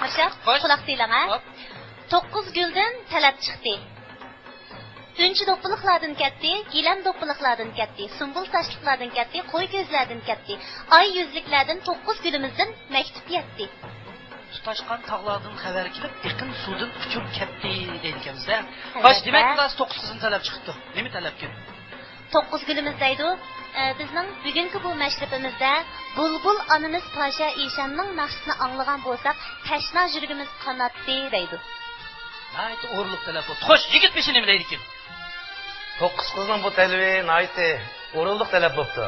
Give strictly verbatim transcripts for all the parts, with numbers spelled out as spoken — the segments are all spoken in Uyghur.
ياشاپ، خوش. قۇلاق سېلىڭ، ھە؟ خوپ. توققۇز گۈلدىن تەلەپ چىقتى. ئۈنچە دوپپىلىقلاردىن كەتتى، گىلەم دوپپىلىقلاردىن كەتتى، سۇمبۇل ساچلىقلاردىن كەتتى، قوي كۆزلەردىن كەتتى. ئاي يۈزلۈكلەردىن توققۇز گۈلىمىزدىن مەكتۇپ يەتتى. تۇتاشقان تاغلاردىن خەۋەر كېلىپ، ئېقىن سۇدىن ئۇچۇپ كەتتى دەيدىكەنمىز-دە. ئەلۋەتتە. خوش، دېمەك، خۇلاسە توققۇز قىزنى تەلەپ چىقىپتۇ. نېمە تەلەپكىن؟ توققۇز گۈلىمىز دەيدۇ. ئە، بىزنىڭ بۈگۈنكى بۇ مەشرىپىمىزدە بۇلبۇل ئانىمىز پاشا ئىشاننىڭ ناخشىسىنى ئاڭلىغان بولساق، تەشنا يۈرىكىمىز قاناتتى دەيدۇ. ناھايىتى ئورۇنلۇق تەلەپ بوپتۇ. خوش، يىگىت بېشى نېمە دەيدىكىن؟ توققۇز قىزنىڭ بۇ تەلىپى ناھايىتى ئورۇنلۇق تەلەپ بوپتۇ.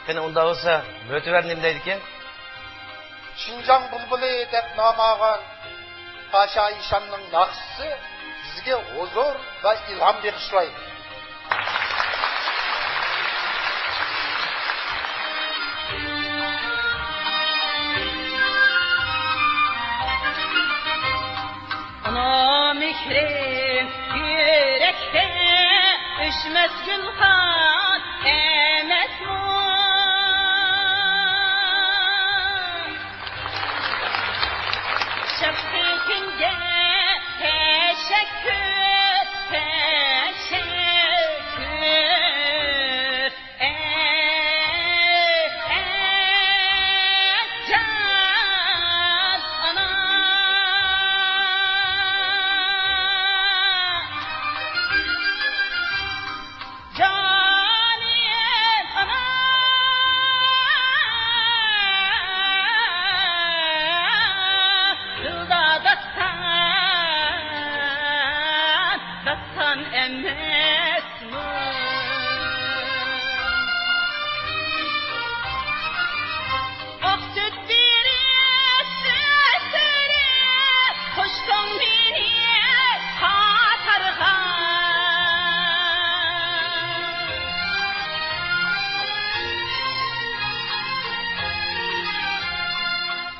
قېنى، ئۇنداق بولسا، مۆتىۋەر نېمە دەيدىكىن؟ شىنجاڭ بۇلبۇلى دەپ نام ئالغان پاشا ئىشاننىڭ ناخشىسى بىزگە ھۇزۇر ۋە ئىلھام بېغىشلايدۇ. ئانا مېھرى يۈرەكتە ئۆچمەس گۈلخان ئەمەسمۇ؟ شەپقىتىڭگە تەشەككۈر، تەشەككۈر. ئەي، ئەي، جان ئانا، جانىم ئانا، دىلدا داستان، داستان ئەمەس. ئاق سۈت بېرىپ، سۈت بېرىپ، قوشتۇڭ مېنى قاتارغا.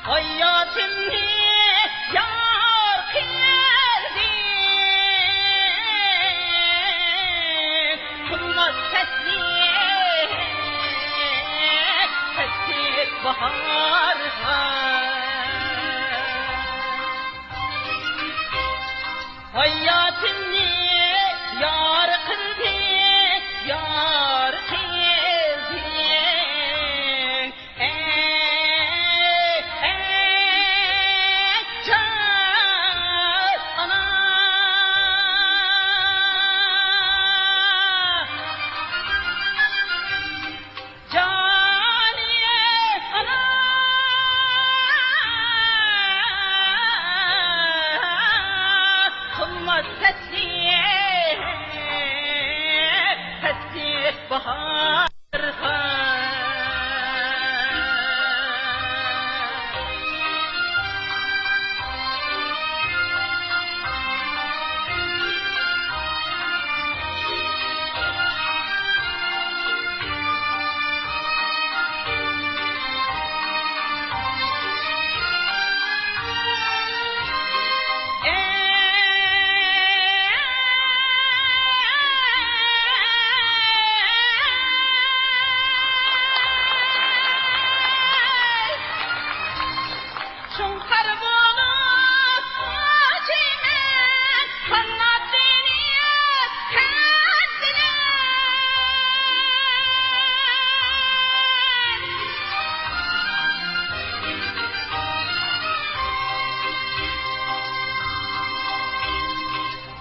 ھاياتىمنى يار قىلدىڭ، قۇلماس تەسلىم، تەسلىم باھارغا. ھاياتىمنى يار قىلدىڭ، يار قىلدىڭ. ئەي، ئەي، جان ئانا، جانىم ئانا، قىلماس تەسلىم، تەسلىم باھار. شۇڭقار بولۇپ ئۇچىمەن، قانات بېرىپ كەتتىلەر.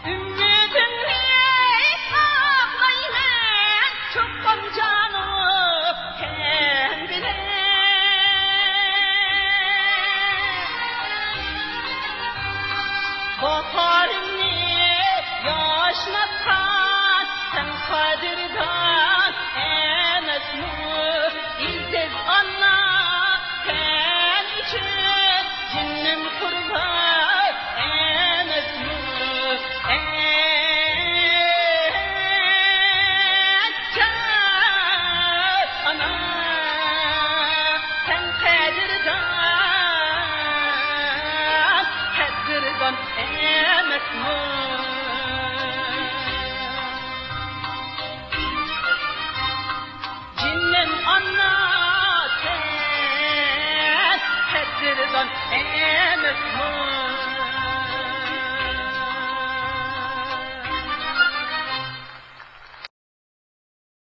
ئۈمىدىمنى ساقلايمەن، چوقۇم جانىم سەن بىلەن. باھارىمنى ياشناتقان سەن قەدىردان ئەمەسمۇ؟ ئىززەت ئانا، سەن ئۈچۈن جېنىم قۇربان ئەمەسمۇ؟ ئەي، جان ئانا، سەن قەدىردان، قەدىردان ئەمەسمۇ؟